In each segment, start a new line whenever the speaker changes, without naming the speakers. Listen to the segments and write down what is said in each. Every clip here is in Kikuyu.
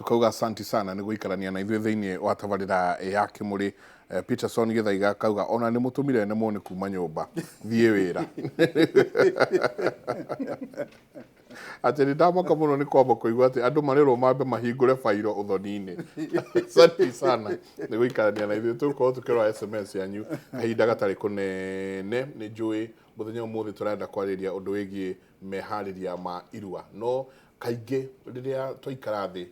Akauga asanti sana nĩ gũikarania na ithuĩ thĩinĩ wa tabarĩra ya Kĩmũrĩ. Peterson Gĩthaiga akauga ona nĩ mũtũmire nemwo nĩ kuma nyũmba thiĩ wĩra. Atĩ nĩ ndamaka mũno nĩ kwamba kũigua atĩ andũ marerwo mambe mahingũre bairo ũthoni-inĩ. Asanti sana nĩ gũikarania na ithuĩ. Tũgũkorwo tũkĩrora SMS yanyu kahinda gatarĩ kũnene. Nĩ njũĩ mũthenya ũmũthĩ tũrenda kwarĩrĩria ũndũ wĩgiĩ meharĩria ma irua, no kaingĩ rĩrĩa twaikara thĩ,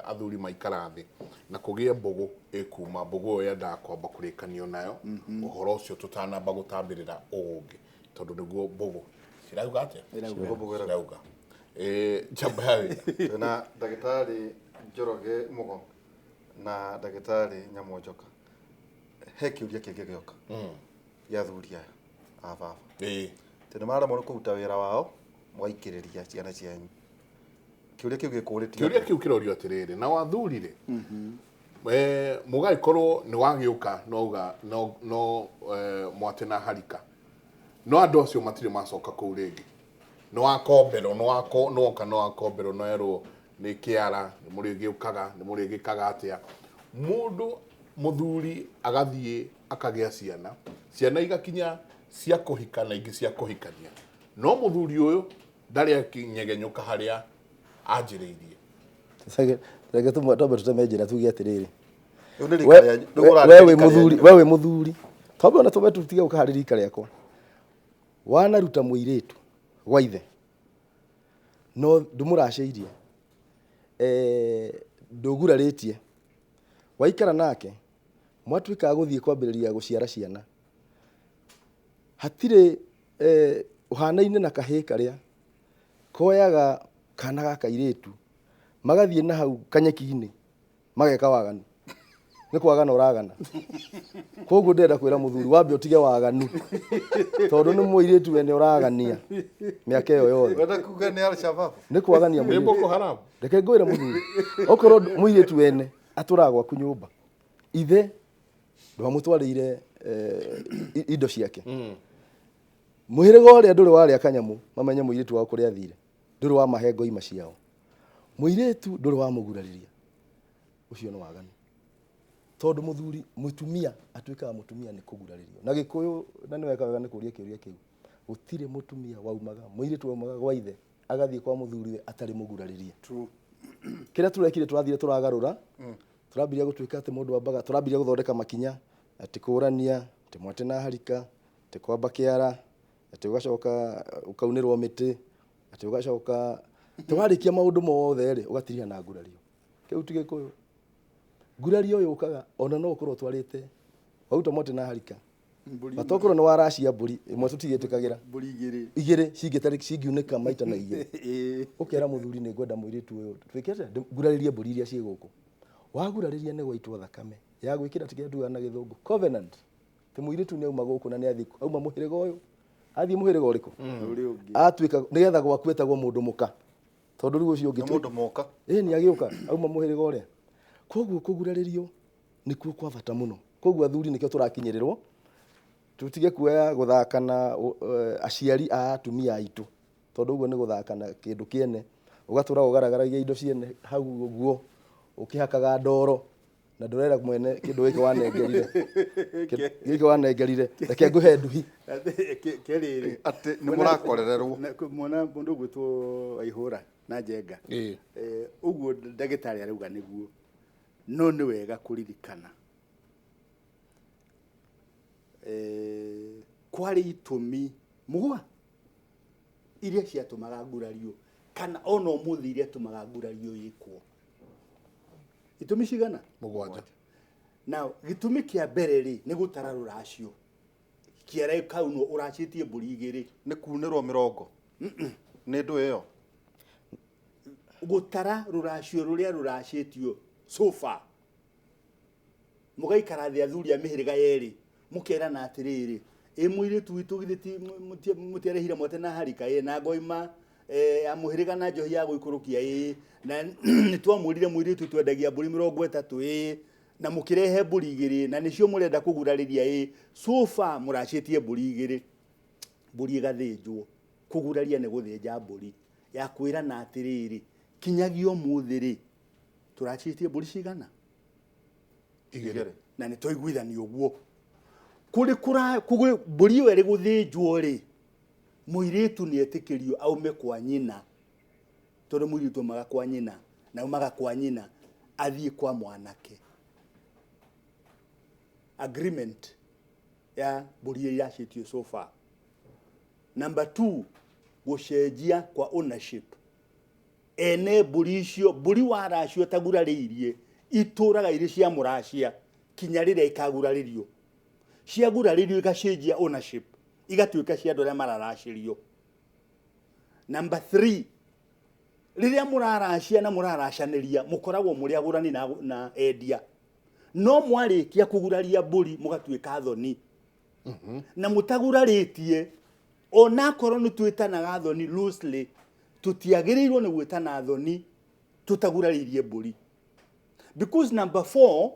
athuri maikara thĩ na kũgĩe mbũgũ ĩkuma, mbũgũ ĩyo yendaga kwamba kũrĩkanio nayo ũhoro ũcio tũtanamba gũtambĩrĩra ũũ ũngĩ, tondũ nĩguo mbũgũ cirauga atĩa? Cirauga. Njamba ya wĩra.
Twĩna ndagĩtarĩ Njoroge Mũgo na ndagĩtarĩ Nyamũnjoka. He kĩũria kĩngĩ gĩoka gĩa athuri aya a baba. Tondũ maremwo nĩ kũruta wĩra wao, mũgaikĩrĩria ciana cianyu. Kĩũria kĩu gĩkũrĩtio.
Kĩũria kĩu kĩrorio atĩrĩrĩ, na wathuri rĩ, mũgagĩkorwo nĩ wagĩũka nouga no no mwate na harika, no andũ acio matirĩ macoka kũu rĩngĩ. Nĩ wakomberwo, nĩ wako nĩwoka nĩ wakomberwo, nĩ werwo nĩ kĩara, nĩ mũrĩgĩũkaga, nĩ mũrĩgĩkaga atĩa. Mũndũ mũthuri agathiĩ akagĩa ciana, ciana igakinya cia kũhika na ingĩ cia kũhikania, no mũthuri ũyũ ndarĩ akinyegenyũka harĩa anjĩrĩirie.
Reke twambe tũteme njĩra tuge atĩrĩrĩ,
Rĩu nĩ rika rĩanyu, rĩu
we
ũrarĩria
wĩ
rika
mũthuri,
rĩanyu.
we wĩ mũthuri, twambe ona twambe tũtige gũka harĩ rika rĩakwa. Wanaruta mũirĩtu gwa ithe, no ndũmũracĩirie, ndũgurarĩtie, waikara nake, mwatuĩka a gũthiĩ kwambĩrĩria gũciara ciana, hatirĩ ũhanaine na kahĩĩ karĩa koyaga kana ga kairĩtu magathiĩ na hau kanyeki-inĩ mageka waganu. Nĩ kwagana ũragana. Koguo ndĩrenda kwĩra mũthuri wambe ũtige waganu, tondũ nĩ mũirĩtu wene ũragania mĩaka ĩyo yothe.
Wenda kuga nĩ Al-Shabaab?
Nĩ kwagania
Nĩ
mũirĩtu.
Boko Haram.
Reke ngwĩre mũthuri, okorwo mũirĩtu wene atũraga gwaku nyũmba, ithe ndwamũtwarĩire indo ciake, mũhĩrĩga ũrĩa ndũrĩ warĩa kanyamũ mamenye mũirĩtu wao kũrĩa athire, ndũrĩ wamahe ngoima ciao, mũirĩtu ndũrĩ wamũgurarĩria, ũcio nĩ waganu. Tondũ mũthuri, mũtumia atuĩkaga mũtumia nĩ kũgurarĩrio. Na Gĩkũyũ, na nĩ weka wega nĩ kũria kĩũria kĩu, gũtirĩ mũtumia waumaga, mũirĩtu waumaga gwa ithe agathiĩ kwa mũthuriwe atarĩ mũgurarĩrie. Kĩrĩa tũrekire, tũrathire tũragarũra, tũrambirie gũtuĩka atĩ mũndũ ambaga, tũrambirie gũthondeka makinya, atĩ kũrania, atĩ mwate na harika, atĩ kwamba kĩara, atĩ ũgacoka ũkaunĩrwo mĩtĩ, atĩ ũgacoka atĩ warĩkia maũndũ mothe rĩ, ũgatiria na ngurario. Kĩu ti Gĩkũyũ. Ngurario yũkaga ona no ũkorwo ũtwarĩte waruta mwate na harika, bata ũkorwo nĩ waracia mbũri ĩmwe tũtigĩtĩkagĩra
mbũri igĩrĩ,
igĩrĩ cingĩtarĩ cingiunĩka maita na igĩrĩ, ũkera mũthuri nĩ ngwenda mũirĩtu ũyũ twĩke atĩa, ngurarĩrie mbũri iria ciĩ gũkũ. Wagurarĩria nĩ gwaitwo thakame ya gwĩkĩra tikĩrĩa tugaga na gĩthũngũ covenant, atĩ mũirĩtu nĩ auma gũkũ na nĩ athiĩ, auma mũhĩrĩga ũyũ athiĩ mũhĩrĩga ũrĩkũ
ũrĩa ũngĩ,
atuĩka nĩgetha gwaku etagwo mũndũ mũka, tondũ rĩu ũcio ũngĩ
Nĩ mũndũ moka.
Ĩĩ, nĩ agĩũka auma mũhĩrĩga ũrĩa. Koguo kũgurarĩrio nĩkuo kwa bata mũno. Koguo athuri nĩkĩo tũrakinyĩrĩrwo, tũtige kuoya gũthaka na aciari a atumia aitũ, tondũ ũguo nĩ gũthaka na kĩndũ kĩene, ũgatũra ũgaragaragia indo ciene hau ũguo ũkĩhakaga ndoro, na ndũrera mwene kĩndũ gĩkĩ wanengerire, gĩkĩ wanengerire, reke ngũhe nduhi.
Kerĩrĩ.
Atĩ nĩ mũrakorererwo.
Mwana mũndũ ũgwĩtwo Waihũra na Njenga. Ũguo ndagĩtarĩ arauga nĩguo, no nĩ wega kũririkana kwarĩ itũmi mũgwa iria ciatũmaga ngurario, kana ona ũmũthĩ iria tũmaga ngurario ĩkwo. Itũmi cigana?
7.
Now gĩtũmi kĩa mbere rĩ, nĩ gũtara rũracio. Kĩara kaunwo ũracĩtie mbũri igĩrĩ.
Nĩ kunĩrwo mĩrongo. Nĩ ndũ ĩyo.
Gũtara rũracio rũrĩa rũracĩtio so far. Mũgaikara thĩ athuri a mĩhĩrĩga yerĩ, mũkerana atĩrĩrĩ, ĩ mũirĩtu witũ githĩ ti mũtiarĩhire mwate na harika, ĩ na ngoima ya mũhĩrĩga na njohi ya gũikũrũkia, ĩ na nĩ twamwĩrire mũirĩtu twendagia mbũri 30, ĩ na mũkĩrehe mbũri igĩrĩ na nĩcio mũrenda kũgurarĩria, ĩ so far mũracĩtie mbũri igĩrĩ. Mbũri ĩgathĩnjwo. Kũguraria nĩ gũthĩnja mbũri ya kwĩrana atĩrĩrĩ, kinyagia ũmũthĩ rĩ, Tũracĩtie mbũri cigana?
Igĩrĩ.
Na nĩ twaiguithanio ũguo. Kũrĩ kũra kũgĩ mbũri ĩyo ĩrĩ gũthĩnjwo rĩ, mũirĩtu nĩ etĩkĩrio aume kwa nyina, tondũ mũirĩtu aumaga kwa nyina na aumaga kwa nyina athiĩ kwa mwanake. Agreement ya mbũri iria iracĩtio so far. Number 2, gũcenjia kwa ownership. Ene mbũri icio, mbũri waracio ũtagurarĩirie, itũraga irĩ cia mũracia kinya rĩrĩa ikagurarĩrio. Ciagurarĩrio igacenjia ownership, igatuĩka cia andũ arĩa mararacĩrio. Number 3, rĩrĩa mũraracia na mũraracanĩria, mũkoragwo mũrĩ agũrani na endia. No mwarĩkia kũguraria mbũri mũgatuĩka thoni. Na mũtagurarĩtie, onakorwo nĩ twĩtanaga thoni loosely, tũtiagĩrĩirwo nĩ gwĩtana thoni tũtagurarĩirie mbũri. Because number 4,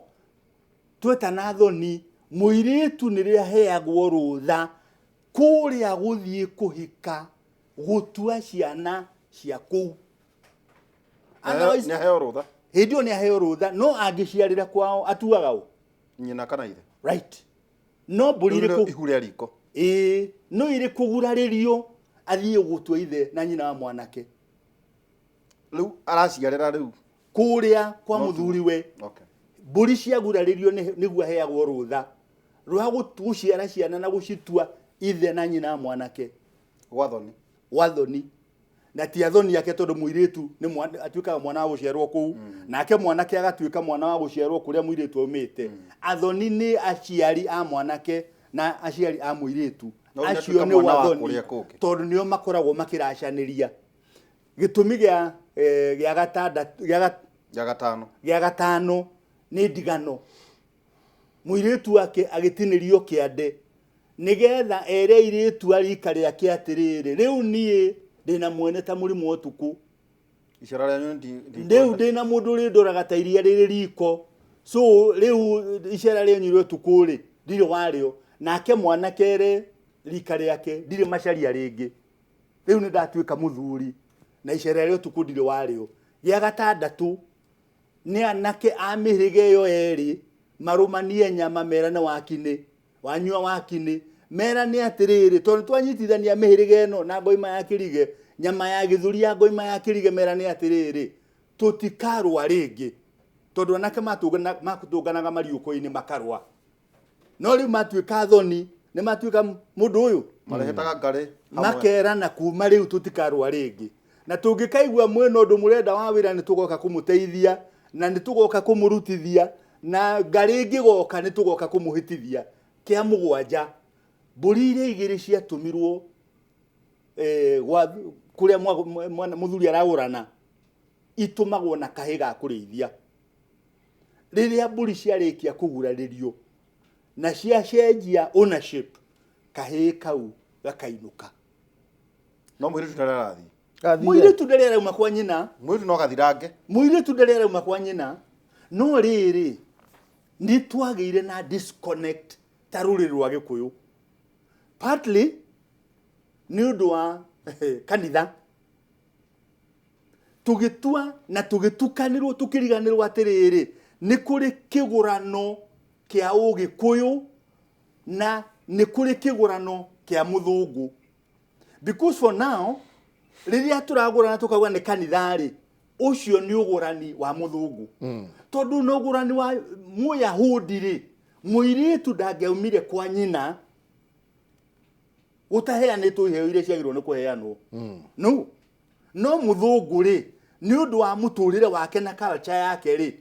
twetana thoni, mũirĩtu nĩrĩo aheagwo rũtha kũrĩa gũthiĩ kũhika gũtua ciana cia kũu. Otherwise,
Nĩ aheo rũtha.
Hĩndĩ ĩyo nĩ aheo rũtha, no angĩciarĩra kwao atuaga ũ?
Nyina kana ithe.
Right. No mbũri
Rĩu
irĩ
nĩrĩo ihu rĩa riko.
Ĩĩ, no irĩ kũgurarĩrio athiĩ gũtua ithe na nyina wa mwanake.
Rĩu araciarĩra rĩu.
Kũrĩa kwa
No
mũthuriwe.
Okay.
Mbũri ciagurarĩrio nĩguo aheagwo rũtha rwa gũciara ciana na gũcitua ithe na nyina wa mwanake.
Gwa thoni.
Gwa thoni. Na ti athoni ake tondũ mũirĩtu nĩ atuĩkaga mwana wa gũciarwo kũu, nake mwanake agatuĩka mwana wa gũciarwo kũrĩa mũirĩtu aumĩte. Athoni nĩ aciari a mwanake na aciari a mũirĩtu.
No nĩ
Acio
atuĩka
nĩ
mwana wa
athoni
kũrĩa kũngĩ.
tondũ nĩo makoragwo makĩracanĩria. Gĩtũmi gĩa gatandatũ, gĩa
Gĩa gatano.
Gĩa gatano nĩ ndigano. Mũirĩtu wake agĩtinĩrio kĩande nĩgetha ere airĩtu a rika rĩake atĩrĩrĩ, rĩu niĩ ndĩna mwene ta mũrimũ wa ũtukũ.
Icera rĩanyu ndi
Rĩu ndĩna mũndũ ũrĩndoraga ta iria rĩrĩ riko. So rĩu icera rĩanyu rĩa ũtukũ rĩ, ndirĩ warĩo. Nake mwanake ere rika rĩake, ndirĩ macaria rĩngĩ. Rĩu nĩ ndatuĩka mũthuri na icera rĩa ũtukũ ndirĩ warĩo. Gĩa gatandatũ nĩ anake a mĩhĩrĩga ĩyo erĩ marũmanie nyama merane wakinĩ, wanyua wakinĩ, merane atĩrĩrĩ, tondũ twanyitithania mĩhĩrĩga ĩno na ngoima ya kĩrige, nyama ya gĩthũri ya ngoima ya kĩrige, merane atĩrĩrĩ, tũtikarũa rĩngĩ. Tondũ anake matũnganaga mariũko-inĩ makarũa. No rĩu matuĩka thoni, nĩ matuĩka mũndũ ũyũ.
Marehetaga ngarĩ hamwe.
Makerana kuma rĩu tũtikarũa rĩngĩ. Na tũngĩkaigua mwĩna ũndũ mũrenda wa wĩra nĩ tũgoka kũmũteithia, na nĩ tũgoka kũmũrutithia, na ngarĩ ĩngĩgoka nĩ tũgoka kũmũhĩtithia. Kĩa mũgwanja, mbũri iria igĩrĩ ciatũmirwo, gwa, kũrĩa mũthuri aragũrana, itũmagwo na kahĩ ga kũrĩithia. Rĩrĩa mbũri ciarĩkia kũgurarĩrio na ciacenjia ownership, kahĩ kau gakainũka.
No mũirĩtu ndarĩ arathiĩ.
Athire.
Mũirĩtu ndarĩ arauma kwa nyina.
Mũirĩtu no gathirange.
Mũirĩtu ndarĩ arauma kwa nyina. No rĩrĩ, nĩ twagĩire na disconnect ta rũrĩrĩ rwa Gĩkũyũ. Partly nĩ ũndũ wa kanitha. Tũgĩtua na tũgĩtukanĩrwo, tũkĩriganĩrwo atĩrĩrĩ, nĩ kũrĩ kĩgũrano kĩa Ũgĩkũyũ na nĩ kũrĩ kĩgũrano kĩa mũthũngũ. Because for now, rĩrĩa tũragũrana tũkauga nĩ kanitha rĩ, ũcio nĩ ũgũrani wa mũthũngũ. Tondũ nĩ ũgũrani wa Mũyahudi rĩ, mũirĩtu ndangĩaumire kwa nyina gũtaheanĩtwo iheo iria ciagĩrĩirwo nĩ kũheanwo. No, no mũthũngũ rĩ, nĩ ũndũ wa mũtũrĩre wake na culture yake rĩ,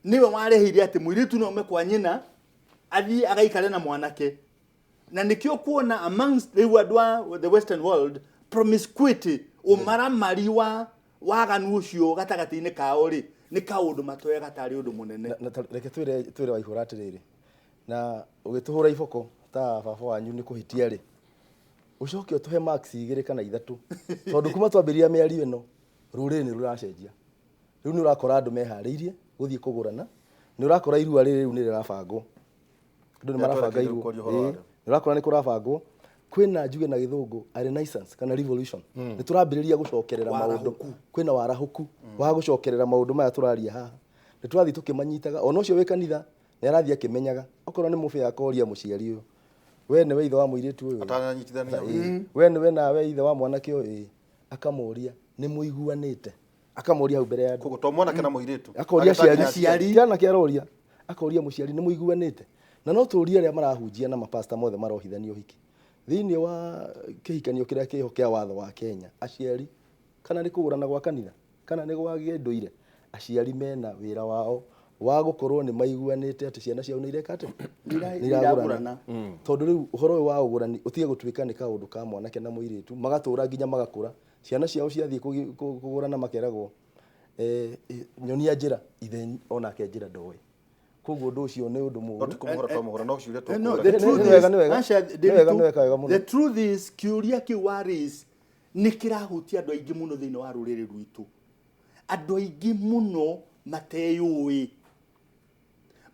nĩwe wareheire atĩ mũirĩtu no aume kwa nyina athiĩ agaikare na mwanake. Na nĩkĩo kuona amongst rĩu andũ a the western world promiscuity, ũmaramari wa waganu ũcio gatagatĩ-inĩ kao rĩ, nĩ kaũndũ matoyaga tarĩ ũndũ mũnene.
Na reke twĩre Waihũra atĩrĩrĩ, na ũgĩtũhũra iboko ta baba wanyu nĩ kũhĩtia rĩ, ũcoke ũtũhe marks igĩrĩ kana ithatũ, tondũ kuma twambĩrĩria mĩario ĩno rũrĩrĩ nĩ rũracenjia. Rĩu nĩ ũrakora andũ meharĩirie gũthiĩ kũgũrana, nĩ ũrakora irua rĩrĩ rĩu nĩ rĩrabangwo. Andũ nĩ marabanga
Nĩ
irua.
tũrekire ũhoro
Ĩĩ,
warĩo.
nĩ ũrakora nĩ kũrabangwo. Kwĩna njuge na gĩthũngũ a renaissance kana revolution. Nĩ tũrambĩrĩria gũcokerera maũndũ.
Warahũku.
Kwĩna warahũku wa gũcokerera maũndũ maya tũraria haha. Nĩ tũrathiĩ tũkĩmanyitaga, ona ũcio wĩ kanitha nĩ arathiĩ akĩmenyaga. Okorwo nĩ mũbĩa akoria mũciari ũyũ, we nĩwe ithe wa mũirĩtu ũyũ?
Atananyitithania.
We nĩwe nawe ithe wa mwanake ũyũ? Ĩĩ. Akamũria nĩ mũiguanĩte, akamũria hau mbere ya andũ.
Koguo to mwanake na mũirĩtu.
Akoria
Agĩta
aciari,
nginya
ti anake aroria, akoria mũciari nĩ mũiguanĩte. Na no tũrie arĩa marahunjia na mapasta mothe marohithania ũhiki thĩinĩ wa kĩhikanio kĩrĩa kĩho kĩa watho wa Kenya, aciari kana nĩ kũgũrana gwa kanitha kana nĩ gwa kĩndũire, aciari mena wĩra wao wa gũkorwo nĩ maiguanĩte atĩ ciana ciao nĩ ireka atĩ
Nĩ
nĩ iragũrana. Tondũ rĩu ũhoro ũyũ wa ũgũrani ũtige gũtuĩka nĩ kaũndũ ka mwanake na mũirĩtu, magatũra nginya magakũra, ciana ciao ciathiĩ kũgũrana makeragwo nyonia njĩra, ithe onake njĩra ndoĩ. Koguo ũndũ ũcio nĩ ũndũ
No
mũũru.
ti kũmũhũra twamũhũra, no ciũria
No,
tũkũũra.
the truth
Nĩ wega,
is,
nĩ wega.
Aca,
Nĩ wega, nĩ wega, wega mũno.
the truth is, kĩũria kĩu wa race nĩ kĩrahutia andũ aingĩ mũno thĩinĩ wa rũrĩrĩ rwitũ. Andũ aingĩ mũno mateyũĩ,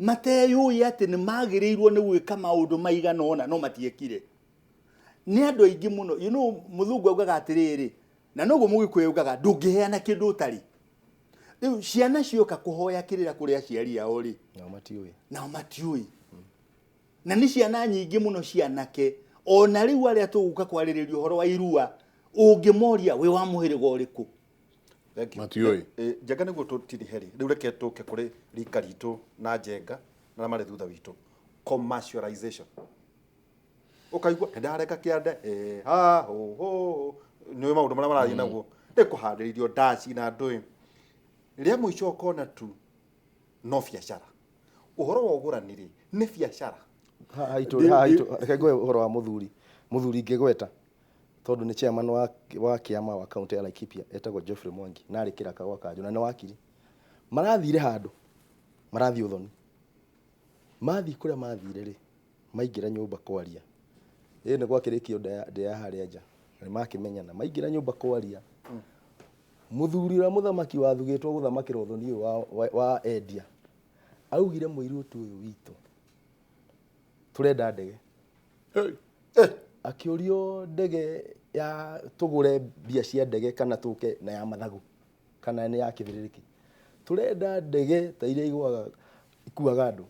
mateyũĩ atĩ nĩ magĩrĩirwo nĩ gwĩka maũndũ maigana ũna no matiekire. Nĩ andũ aingĩ mũno, you know, mũthũngũ augaga atĩrĩrĩ, na noguo mũgĩkũyũ augaga ndũngĩheana kĩndũ ũtarĩ. Rĩu ciana cioka kũhoya kĩrĩra kũrĩ aciari ao rĩ,
Nao matiũĩ.
Nao matiũĩ. Na nĩ ciana nyingĩ mũno cianake, ona rĩu arĩa tũgũka kwarĩrĩria ũhoro wa irua, ũngĩmoria wĩ wa mũhĩrĩga ũrĩkũ?
Thank you.
Matiũĩ.
Njenga nĩguo tũtirihe rĩ, rĩu reke tũke kũrĩ rika ritũ na Njenga na arĩa marĩ thutha witũ. Commercialization. Ũkaigua nĩ ndareka kĩande, ha, ho, ho, nĩ ũĩ maũndũ marĩa marathiĩ naguo. Nĩ kũhandĩrĩirio ndaci na ndũĩ. Rĩa mũico ũkona tu no biacara. Ũhoro wa ũgũrani rĩ, nĩ biacara.
Haha itũ, haha itũ, reke ngũhe ũhoro wa mũthuri. Mũthuri ingĩgweta tondũ nĩ chairman wa kĩama wa county ya Laikipia, etagwo Geoffrey Mwangi, na arĩ kĩraka gwa Kanjũ na nĩ wakiri. Marathire handũ, marathiĩ ũthoni. Mathiĩ kũrĩa mathire rĩ, maingĩra nyũmba kwaria. Ĩ nĩ gwakĩrĩkio ndĩa ya harĩa nja. Nĩ makĩmenyana, maingĩra nyũmba kwaria. Mũthuri ũrĩa mũthamaki wathugĩtwo gũthamakĩra ũthoni ũyũ wa endia, augire mũirĩtu ũyũ witũ tũrenda ndege.
Hey.
Akĩũrio ndege ya tũgũre mbia cia ndege kana tũke na ya mathagu kana nĩ ya kĩbĩrĩrĩki. Tũrenda ndege ta iria igũaga ikuaga andũ,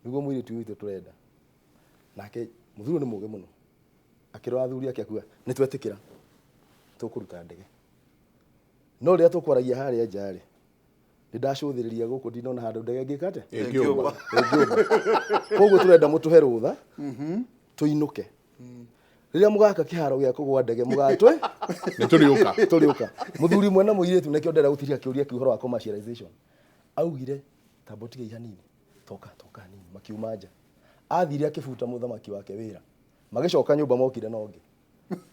nĩguo mũirĩtu witũ tũrenda. Nake mũthuri nĩ mũũgĩ mũno, akĩrora athuri ake akiuga nĩ twetĩkĩra tũkũruta ndege. No rĩrĩa tũkwaragia harĩa nja rĩ, nĩ ndacũthĩrĩria gũkũ ndinona handũ ndege ĩngĩka atĩa?
Ĩngĩũmba.
Ĩngĩũmba. Koguo tũrenda mũtũhe rũtha tũinũke. Rĩrĩa mũgaka kĩharo gĩa kũgũa ndege mũgatwe
Nĩ tũrĩũka.
Tũrĩũka. Mũthuri mwe na mũirĩtu nĩkĩo ndĩrenda gũtiria kĩũria kĩu ũhoro wa commercialization. Augire tamba ũtige hanini, toka toka hanini, makiuma nja. Athire akĩbuta mũthamaki wake wĩra. Magĩcoka nyũmba mokire na ũngĩ.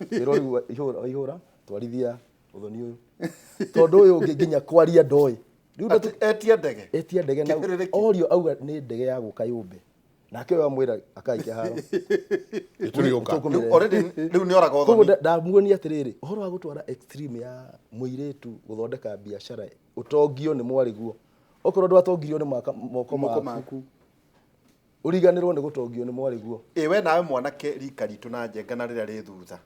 Wĩra ũrĩa ihũra ihũra twarithia ũthoni ũyũ. Tondũ ũyũ ũngĩ nginya kwaria ndoĩ. Rĩu
Ati etia ndege.
Etia ndege na
Kĩbĩrĩrĩki.
orio auga nĩ ndege ya gũka yũmbe. Nake ũyũ amwĩra akai kĩharo.
Nĩ tũrĩũka.
Rĩu already rĩu nĩ oraga
Koguo
ũthoni.
ndamuonia atĩrĩrĩ, ũhoro wa gũtwara extreme ya mũirĩtu gũthondeka biacara ũtongio nĩ mwarĩguo. Okorwo ndwatongirio nĩ moko
Moko
maku,
maku.
ũriganĩrwo nĩ gũtongio nĩ mwarĩguo.
Ĩ we nawe mwanake rika ritũ na Njenga na rĩrĩa rĩ thutha.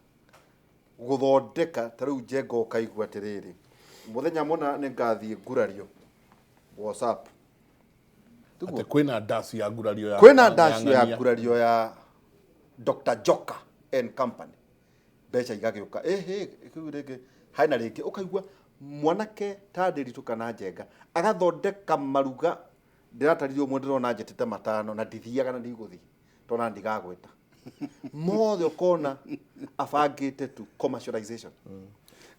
Gũthondeka ta rĩu Njenga ũkaigua atĩrĩrĩ, mũthenya mũna nĩ ngathiĩ ngurario WhatsApp.
Atĩ kwĩna ndaci ya ngurario ya
Kwĩna ndaci ya
ng'ania.
ngurario ya Dr. Joka and Company. Mbeca igagĩũka. Ĩhĩ, kĩu rĩngĩ hena rĩngĩ ũkaigua mwanake ta Ndĩritũ kana Njenga agathondeka maruga. Ndĩratarire ũmwe ndĩrona njĩtĩte matano na ndithiaga na ndigũthiĩ tondũ na ndigagwĩta. Mothe ũkona abangĩte tu commercialization.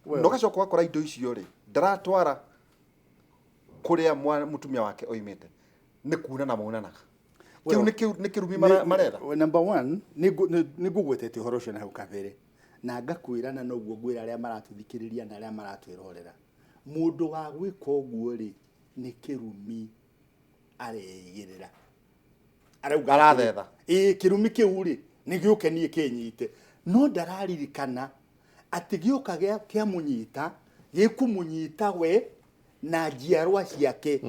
Na ũgacoka ũgakora indo icio rĩ ndaratwara kũrĩa mũtumia wake oimĩte nĩ kuunana maunanaga. Kĩu nĩ kĩrumi maretha.
Number one, nĩ ngũgwetete ũhoro ũcio na hau kabere na ngakwĩra na noguo ngwĩra arĩa maratũthikĩrĩria na arĩa maratwĩrorera. Mũndũ wa gwĩka ũguo rĩ nĩ kĩrumi areigĩrĩra. Arauga
Arathetha.
Ĩĩ, kĩrumi kĩu rĩ nĩ gĩũke niĩ kĩnyite. No ndararirikana atĩ gĩũka kĩamũnyita, gĩkũmũnyita we na njiarwa ciake.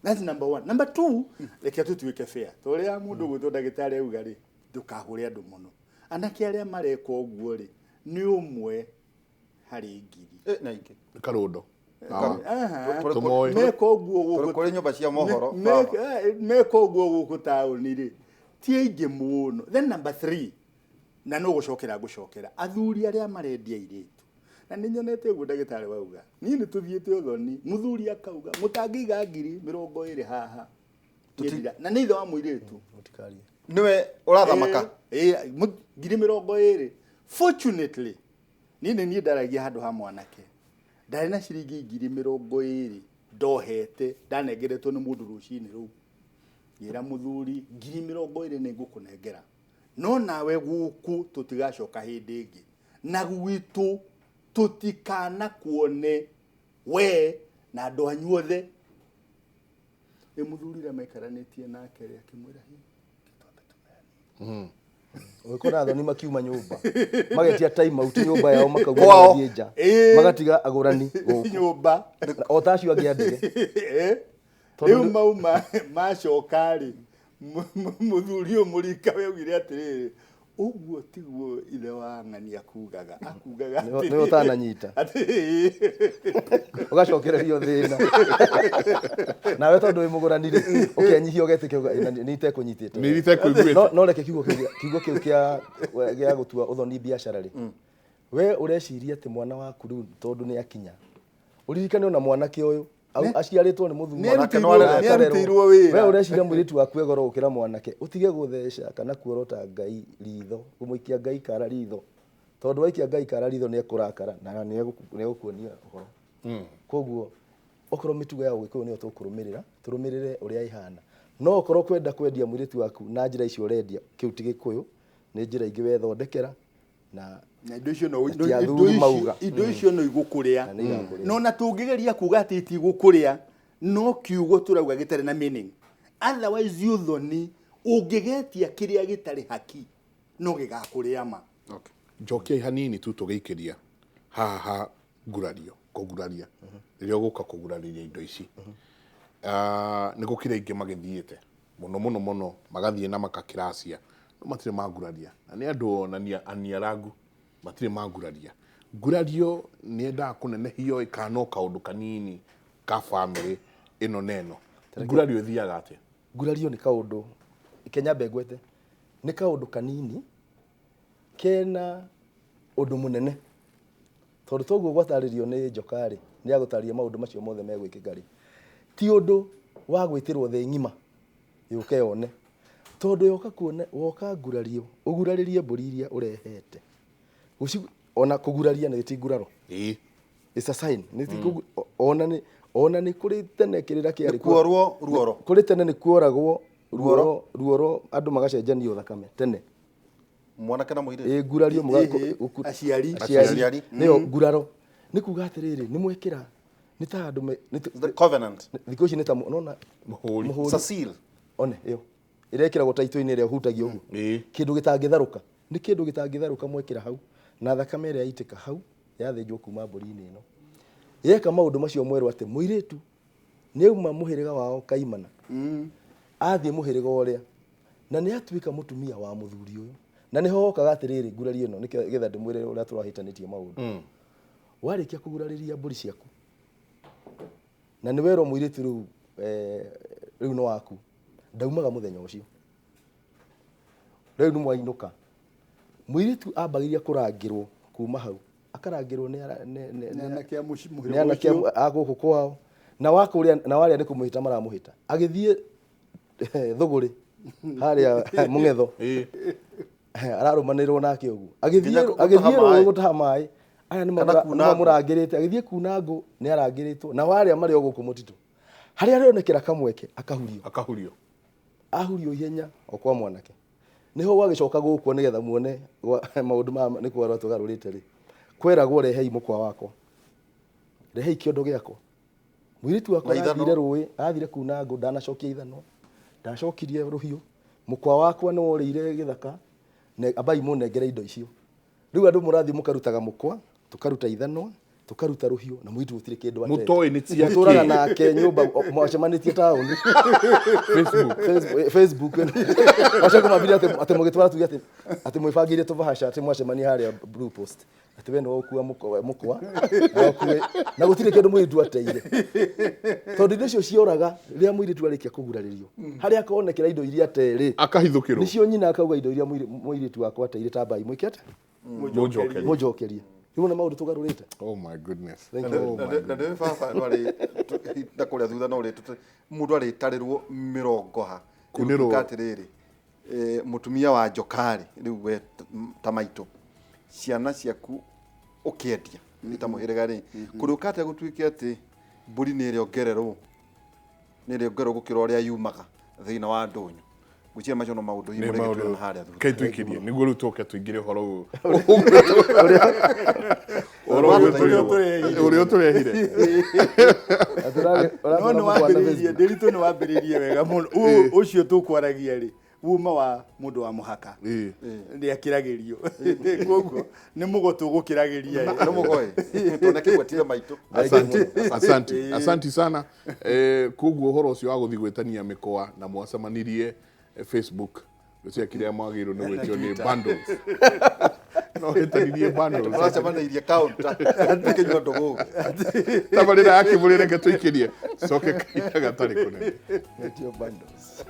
That's number one. Number two, reke tũtuĩke fair. Ta ũrĩa mũndũ ũgwĩtwo ndagĩtarĩ auga rĩ, ndũkahũre andũ mũno. Anake arĩa mareka ũguo rĩ, nĩ ũmwe harĩ ngiri.
Na ingĩ.
Karundo.
Aha.
Tũmoĩ.
Meka ũguo gũkũ
Kũrĩ nyũmba cia mohoro.
Meka ũguo gũkũ taũni rĩ, ti aingĩ mũno. Then number 3, na no gũcokera ngũcokera athuri arĩa marendia airĩtu, na nĩ nyonete ũguo ndagĩtarĩ wauga, niĩ nĩ tũthiĩte ũthoni, mũthuri akauga mũtangĩiga 20,000 haha. Na nĩ ithe wa mũirĩtu.
Mũtikarie.
Nĩwe ũrathamaka.
20,000. Fortunately, niĩ nĩ niĩ ndaragia handũ ha mwanake. Ndarĩ na ciringi 20,000 ndohete, ndanengeretwo nĩ mũndũ rũcinĩ rũu. Ngĩra mũthuri 20,000 nĩ ngũkũnengera, no nawe gũkũ tũtigacoka hĩndĩ ĩngĩ, na gwitũ tũtikanakuone we na andũ anyu othe. Ĩ mũthuri ũrĩa maikaranĩtie nake rĩ, akĩmwĩra, "Hĩ, twambe tũmeane."
Ũgĩkora athoni makiuma nyũmba magetia time out nyũmba yao makauga
Kwao.
mathiĩ nja, magatiga agũrani gũkũ
nyũmba.
O ta acio angĩ andige. Tondũ
Rĩu mauma macoka rĩ, mũthuri ũyũ mũrika we augire atĩrĩrĩ, ũguo tiguo ithe wa ng'ania akugaga, akugaga
Nĩwe
atĩrĩrĩ,
ũtananyita.
atĩrĩrĩ.
Ũgacokererio thĩna nawe tondũ wĩ mũgũrani rĩ, ũkenyihia ũgetĩkia uga, "Ĩ, na nĩ itekũnyitĩte."
Nĩ itekũiguĩte.
No reke kiugo kĩu gĩa gũtua ũthoni biacara rĩ, we ũreciria atĩ mwana waku rĩu tondũ nĩ akinya, ũririkane ona mwanake ũyũ aciarĩtwo nĩ mũthuri.
Nĩ
Mwanake no areretwo.
arutĩirwo wĩra.
We ũreciria mũirĩtu waku e goro gũkĩra mwanake, ũtige gũtheca kana kuorota Ngai ritho, kũmũikia Ngai kara ritho, tondũ waikia Ngai kara ritho nĩ ekũrakara na nĩ egũkuonia ũhoro. Koguo okorwo mĩtugo ya ũgĩkũyũ nĩyo tũkũrũmĩrĩra, tũrũmĩrĩre ũrĩa ĩhana. No okorwo kwenda kwendia mũirĩtu waku na njĩra icio ũrendia, kĩu ti gĩkũyũ, nĩ njĩra ingĩ wethondekera. Na
Na indo icio no
Ti athuri mauga.
indo icio no igũkũrĩa.
Na nĩ igakũrĩa.
No na tũngĩgeria kuga atĩ itigũkũrĩa, no kiugo tũrauga gĩtarĩ na meaning. Otherwise ũthoni ũngĩgetia kĩrĩa gĩtarĩ haki no gĩgakũrĩa ma.
Okay.
Njokiai hanini tu tũgĩikĩria haha ha ngurario, kũguraria. Rĩrĩa ũgũka kũgurarĩria indo ici. Nĩ gũkĩrĩ aingĩ magĩthiĩte mũno mũno mũno, magathiĩ na makakĩracia, no matirĩ manguraria. Na nĩ andũ ona aniarangu, matirĩ manguraria. Ngurario nĩ yendaga kũnenehio ĩkahana o kaũndũ kanini ka bamĩrĩ ĩno na ĩno. Ngurario ĩthiaga atĩa?
Ngurario nĩ kaũndũ, Kenya mbengwete, nĩ kaũndũ kanini kena ũndũ mũnene. Tondũ toguo gwatarĩrio nĩ njoka rĩ, nĩ agũtarĩria maũndũ macio mothe megwĩkĩka rĩ, ti ũndũ wa gwĩtĩrwo thĩ ng'ima yũke yone. Tondũ yoka kuona, woka ngurario, ũgurarĩrie mbũri iria ũrehete. Ona kũguraria nĩ ti nguraro. It's a sign. Nĩ ti ona nĩ kũrĩ tene kĩrĩra kĩarĩ
Nĩ kuorwo ruoro.
Kũrĩ tene nĩ kuoragwo ruoro, ruoro andũ magacenjanio thakame tene.
Mwanake na mũirĩtu.
Ĩ, ngurario
Aciari.
Aciari.
Aciari.
Nĩyo nguraro. Nĩ kuga atĩrĩrĩ, nĩ mwekĩra, nĩ ta andũ me, nĩ
The covenant.
Thikũ ici nĩ ta nona
Mũhũri.
mũhũri.
It's a seal.
One, ĩyo. Ĩrekĩragwo taitũ-inĩ ĩrĩa ũhutagia ũguo. Kĩndũ gĩtangĩtharũka. Nĩ kĩndũ gĩtangĩtharũka mwekĩra hau. Na thakame ĩrĩa yaitĩka hau, yathĩnjwo kuma mbũri-inĩ ĩno. Yeka maũndũ macio mwerwo atĩ mũirĩtu nĩ auma mũhĩrĩga wao kaimana. Athiĩ mũhĩrĩga ũrĩa. Na nĩ atuĩka mũtumia wa mũthuri ũyũ. Na nĩho hokaga atĩrĩrĩ, ngurario ĩno, nĩkĩo getha ndĩmwĩre ũrĩa tũrahĩtanĩtie maũndũ. Warĩkia kũgurarĩria mbũri ciaku, na nĩ werwo mũirĩtu rĩu nĩ waku, ndaumaga mũthenya ũcio. Rĩu nĩ mwainũka. Mũirĩtu ambagĩrĩria kũrangĩrwo kuma hau. Akarangĩrwo nĩ ara-, nĩ, nĩ,
Nĩ anake a mũci-, mũhĩrĩga
nĩ anake a
ũcio.
a gũkũ kwao. Na wa kũrĩa, na warĩa nĩ kũmũhĩta maramũhĩta. Agĩthiĩ thũgũrĩ harĩa mũng'etho. Ararũmanĩrĩrwo nake ũguo. Agĩthiĩ
Nginya gũtaha
agĩthiĩ
maĩ.
rũĩ gũtaha maĩ. Aya nĩ
Kana kuna ngũ.
mamũrangĩrĩte. Agĩthiĩ kuna ngũ, nĩ arangĩrĩtwo. Na warĩa marĩ o gũkũ mũtitũ. Harĩa arĩonekera kamweke, akahurio.
Akahurio.
Ahurio ihenya o kwa mwanake. Nĩho gwagĩcoka gũkwo nĩgetha muone maũndũ maya nĩ kũgarũra tũgarũrĩte rĩ. Kweragwo rehei mũkwa wakwa. Rehei kĩondo gĩakwa. Mũirĩtu wakwa
Na ithanwa.
arathire rũĩ, arathire kuna ngũ, ndanacokia ithanwa. Ndacokirie rũhiũ. Mũkwa wakwa nĩ worĩire gĩthaka, ambai mũnengere indo icio. Rĩu andũ mũrathiĩ mũkarutaga mũkwa, tũkaruta ithanwa, Tukaruta rũhiũ na mũirĩtu gũtirĩ kĩndũ atete.
Mũtoĩ nĩ cia
Mũtũraga
kĩ?
Nake nyũmba mwacemanĩtie taũni.
Facebook.
Facebook, wacoka mwambire atĩ atĩ mũgĩtwara tuge atĩ atĩ mwĩbangĩire tũbahasha atĩ mwacemania harĩa Blue Post atĩ we nĩwe ũkua mũkwa mũkwa na ũkue na gũtirĩ kĩndũ mũirĩtu ateire tondũ indo icio cioraga rĩrĩa mũirĩtu arĩkia kũgurarĩrio harĩa akonekera indo iria aterĩ
Akahithũkĩrwo.
Nĩcio nyina akauga indo iria mũirĩtu wakwa ateire tambai mwĩke atĩa?
Mũnjokerie.
Mũnjokerie. Rĩu nĩ maũndũ tũgarũrĩte.
Oh my goodness.
Thank
Oh my
Na
goodness.
ndĩ baba no arĩ na kũrĩa thutha no ũrĩ mũndũ arĩtarĩrwo mĩrongo ha.
Kunĩrwo.
Rĩu atĩrĩrĩ, mũtumia wa njokarĩ rĩu we ta maitũ ciana ciaku ũkĩendia nĩ ta mũhĩrĩga rĩ kũrĩũka atĩa gũtuĩke atĩ mbũri nĩ ĩrĩongererwo gũkĩra ũrĩa yumaga thĩinĩ wa ndũnyũ. Ngwĩciria macio no maũndũ hihi
Nĩ
mũrĩgĩtwĩra
maũndũ
na harĩa thutha.
Kai tuikirie nĩguo rĩu tũke tũingĩre ũhoro ũyũ ũhoro ũyũ ũrĩa ũtũrehire.
No nĩ wambĩrĩirie ndĩritũ nĩ wambĩrĩirie wega mũno. Ũcio tũkwaragia rĩ uma wa mũndũ wa mũhaka nĩ akĩragĩrio koguo nĩ mũgo tũgũkĩragĩria.
Nĩ mũgoĩ tondũ kĩgwetire maitũ.
Asante, asante, asante sana. Koguo ũhoro ũcio wa gũthiĩ gwĩtania mĩkwa na mwacemanirie Facebook gwĩciria kĩrĩa mwagĩrĩirwo nĩ gwĩtio nĩ bundles no wĩtanirie bundles.
Mũracemanĩirie counter mũkĩnyua ndũgũ.
Tabarĩra ya kĩbũrĩ reke tũikĩrie coke kahinda gatarĩ kũnene.
Metio bundles.